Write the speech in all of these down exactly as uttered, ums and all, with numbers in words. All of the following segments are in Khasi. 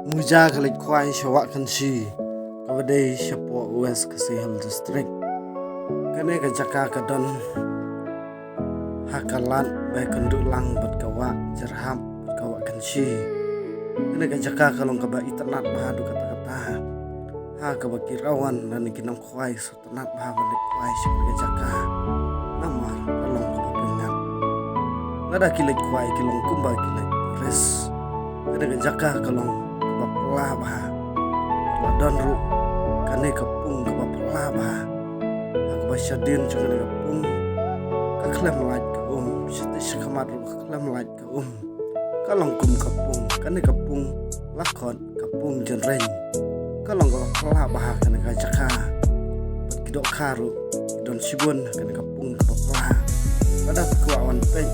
Muja ka leit khwai sha Wah Kynshi, kaba dei shapoh West Khasi Hills District. Kane ka jaka ka don ha ka lad ba kynduh lang bad ka Wah Jyrhap bad ka Wah Kynshi. Kane ka jaka ka long kaba itynnad bha haduh katta katta, ha kaba ki rawan lane ki nongkhwai sngewtynnad bha ban leit khwai sha kane ka jaka, namar ka long kaba pyngngad. Lada ki leit khwai ki long kumba ki leit tourist. Kane ka jaka ka long kaba phylla bha. La don ruh kane ka pung kaba phylla bha, ha kaba shadien jong kane ka pung ka khlem lait ka um, shatei shakhmat ruh ka khlem lait ka um. Ka long kum ka pung, kane ka pung la khot ka pung Jynreng. Ka long kaba phylla bha kane ka jaka. Bad ki dohkha ruh ki don shibun ha kane ka pung kaba phylla. Lada phi kwah wan peit,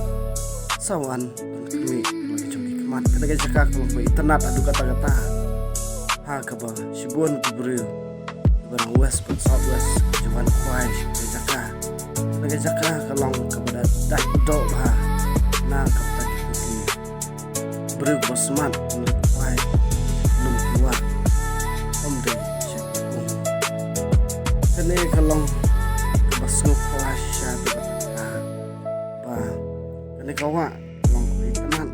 sa wan ban khmih la ka jong ki khmat. Kane ka jaka ka long kaba itynnad haduh katta katta, ha kaba shibun ki briew kiba na West bad South West ki wan khwai sha kane ka jaka. Kane ka jaka ka long kaba da dait doh bha na ka bynta ki briew kiba smat ban leit khwai lum ki wah, ym dei sha ki pung. Kane ka long kaba sngewphylla shisha haduh katta katta, ba kane ka wah ka long kaba itynnad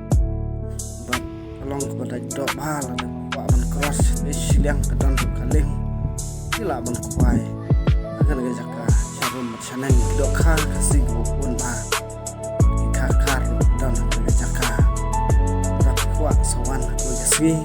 bad ka long kaba dait doh bha. Lada kwah ban cross shatei shiliang ka don ruh ka lieng, phi lah ban khwai ha kane ka jaka sharum bad shaneng. Ki dohkha Khasi kiba bun bha, ki kha kar ruh ki don ha kane ka jaka. Lada phi kwah sa wan ha kawei ka sngi,